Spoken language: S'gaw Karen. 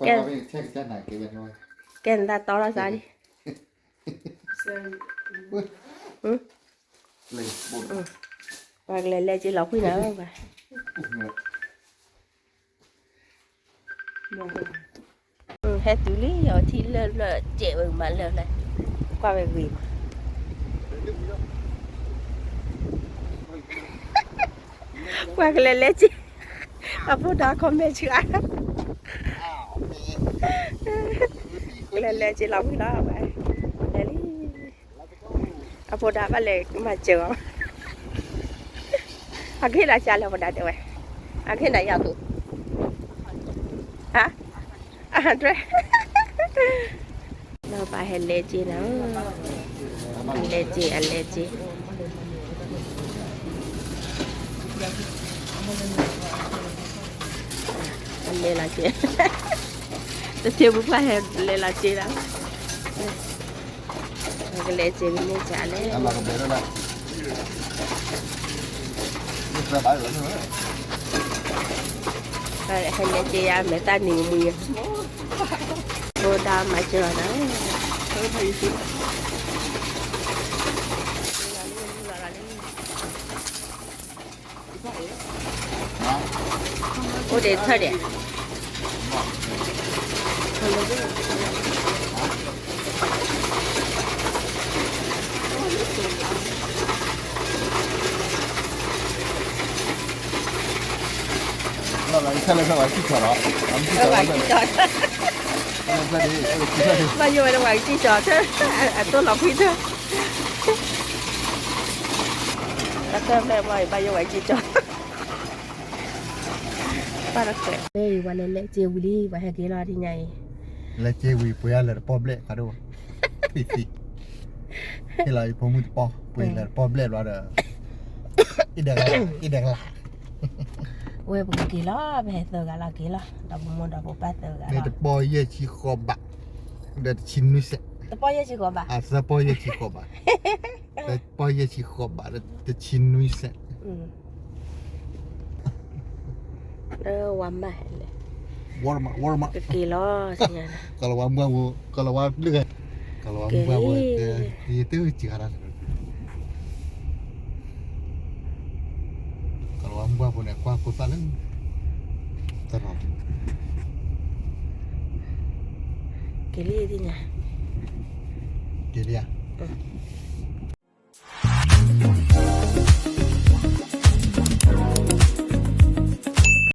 ကဲ, ကဲနသးတီလီၤသးလံ. ပှၤကလဲၤလဲၤက့ၤလီၤဖှံနၤ, ဟဲတုၤလံ အထံလၢလၢကဲးဝဲမးလၢ်လၢ်, ကွၢ်ဝဲဂ့ၤမး, ပှၤကလဲၤလဲၤက့ၤ, အဖိဒါ comment ဆှါ, ကလဲၤလဲၤက့ၤလီၤဖှံလီၤ, လဲၤလံ. အဖိဒါဘၣ်လဲၤမၤစၢၤအီၤ, အကဟ့ၣ်နၤကလဲၣ် ဖိဒါတဲဝဲ, အကဟ့ၣ်နၤယၤကိး, ဟါ, အဒြဲ, ဒီးပၢ်ဟဲလဲၤက့ၤနၤ, အလဲၤက့ၤ အလဲၤက့ၤ, အလဲၤလီၤက့ၤ, တထံပူၤပှၢ်ဟဲလဲၤလီၤက့ၤလီၤ. ကလဲၤစ့မ့ၢ်န့ၣ်ကလဲၣ်, ဟဲလဲၤစ့ယါမဲာ်သၣ်နံၤမုာ်ယါ, ဖိဒါမၤစၢၤအီၤနၤ, အိၣ်ဒံးထၢၣ်ဒံး လီၤလီၤ ကဆၢလၢဖဲဝဲစံၣ်ကီၤလီၤ, ဝဲစံၣ်ကီၤ, ဘၣ်ယိၣ်ဝဲလၢဝဲစံၣ်ကီၤ, အတိၢ်လီၤဖှံထၢၣ်, တၢ်တၢၢ်ဖျဲၣ်မ့ၢ်ဘၣ်ယိၣ်ဝဲစံၣ်ကီၤ, ပၢ်တခွဲး, ဝဲလဲၤလဲၤစ့ဝံၤလံ ပှၤဟဲက့ၤလီၤဒ်ညါအံၤ, လဲၤစ့ဝံၤ ပှ့ၤအလၢတပီၢ်ဘျဲၣ်ဖးဒိၣ်, ဖံဖံ ဟ့ၣ်လီၤယဖိမုၣ်တပီၢ်, ပှ့ၤလၢတပီၢ်ဘျဲၣ်ဘျီဒီး, အံၤဒဲးကလး, ဝဲပကက့ၤလီၤ ပဟဲသၢဂၤလီၤက့ၤလီၤ, ဒီးပမိၢ်ဒီးပပၢ်သၢဂၤလီၤ, တပီၢ်ယဲၢ်ဆံဃိးဘး, ဒီးတဆံနွံစဲး, တပီၢ်ယဲၢ်ဆံဃိးဘး, တပီၢ်ယဲၢ်ဆံဃိးဘး, တပီၢ်ယဲၢ်ဆံဃိးဘး ဒီးတဆံနွံစဲး လၢဝါမၢ်လဲၣ်, Walmart, Walmart, ကက့ၤလီၤ, ကလၤဝါမုၢ်ဘၣ်ဖိ, ကလၤဝါလၢ, ကလၤဝါမုၢ်ဘၣ်ဖိ, ယတစံးဃာ်တၢ်, ကလၤဝါမုၢ်ဘၣ်ဖိန့ၣ် ကွၢ်ဖိသၣ်လၢ, တရီ, က့ၤလံဒ်ညါ, က့ၤလံဧါ,